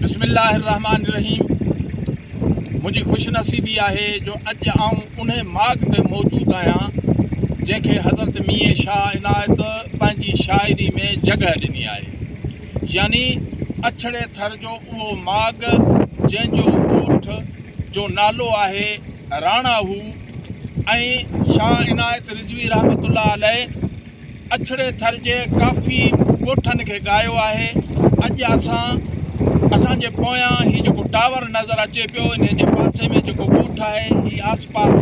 بسم الله الرحمٰن الرحيم منهنجي خوش نصيبي آهي جو اڄ آئون انهي ماڳ تي موجود آهيان جنهن کي حضرت ميين شاهه عنايت پنهنجي شاعري ۾ جڳهه ڏني آهي يعني اڇڙي ٿر جو اهو ماڳ جنهن جو ڳوٺ جو نالو آهي راڻاهو ۽ شاهه عنايت رضوي رحمة الله عليه اڇڙي ٿر جي ڪافي ڳوٺن کي ڳايو آهي. اڄ اسان اسان جي پويان هي جيڪو ٽاور نظر اچي پيو انهي جي پاسي ۾ جيڪو ڳوٺ آهي هي آس پاس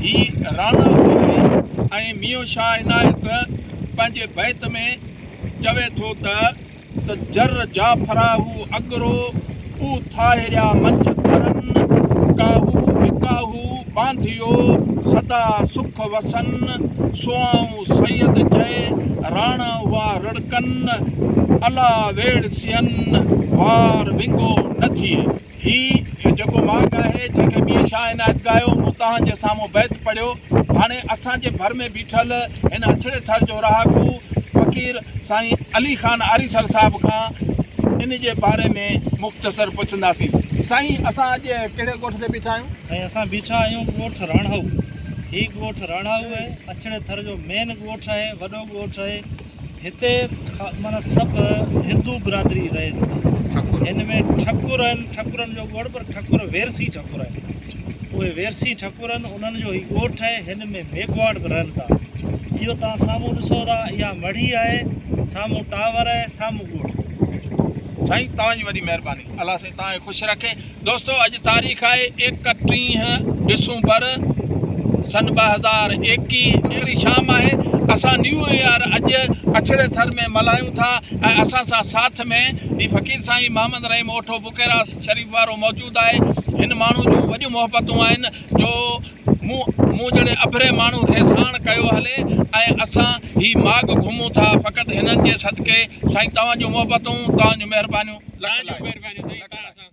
هي راڻا آهي ۽ ميون شاهه عنايت پنهنجي بيت ۾ چوي ٿو ته. ته جر جعفراهو اڳرو، او ٿاهريا منجهه ٿرن، ڪاهو وڪاهو ٻانڌيو، سدا سک وسن، سوئائون سيد چئي، راڻا هئا رڙڪن، الا ويڙسين، وار ونگو نه ٿئي. هي جيڪو ماڳ آهي جنهن کي ميين شاهه عنايت ڳايو، مون توهان جي سامهون بيت پڙهيو. هاڻي اسان جي ڀر ۾ بيٺل هن اڇڙي ٿر جو رهاڪو فقير سائين علي خان آريسر صاحب کان ان جي باري ۾ مختصر پڇنداسين. سائين اسان اڄ ڪهڙي ڳوٺ تي بيٺا آهيون؟ سائين اسان بيٺا آهيون ڳوٺ راڻهو. هي ڳوٺ راڻهو آهي، اڇڙي ٿر جو مين ڳوٺ آهي، وڏو ڳوٺ آهي. هتي معنيٰ سڀ هندو برادري رهي ٿي. هن ۾ ٺڪر آهن، ٺڪرن جو ڳوٺ پر ٺڪر ويرسي ٺڪر آهن. اهي ويرسي ٺڪر آهن، انهن جو هي ڳوٺ آهي. هن ۾ ميگهواڙ به رهن ٿا. اهو توهان سامهون ڏسو ٿا، اها مڙهي آهي، سامهون ٽاور آهي، سامهون ڳوٺ. سائين توهان جي وڏي مهرباني الله سائين توهان کي خوش رکي. دوستو اڄ تاريخ آهي 31 ڊسمبر سن 2021 اهڙي شام آهي اسان نيو ايئر اڄ اڇڙي ٿر ۾ ملهايون ٿا ۽ اسان سان ساٿ ۾ هي فقير سائين محمد رحيم اوٺو بڪيرا شريف وارو موجود آهي هن ماڻهو جون وڏيون محبتون آهن جو مون مون جهڙي اڀري ماڻهو کي ساڻ ڪيو هلي ۽ اسان هي ماڳ گهمون ٿا فقط هنن جي صدقي سائين توهان جون محبتون توهان جون مهربانيون لک لائق.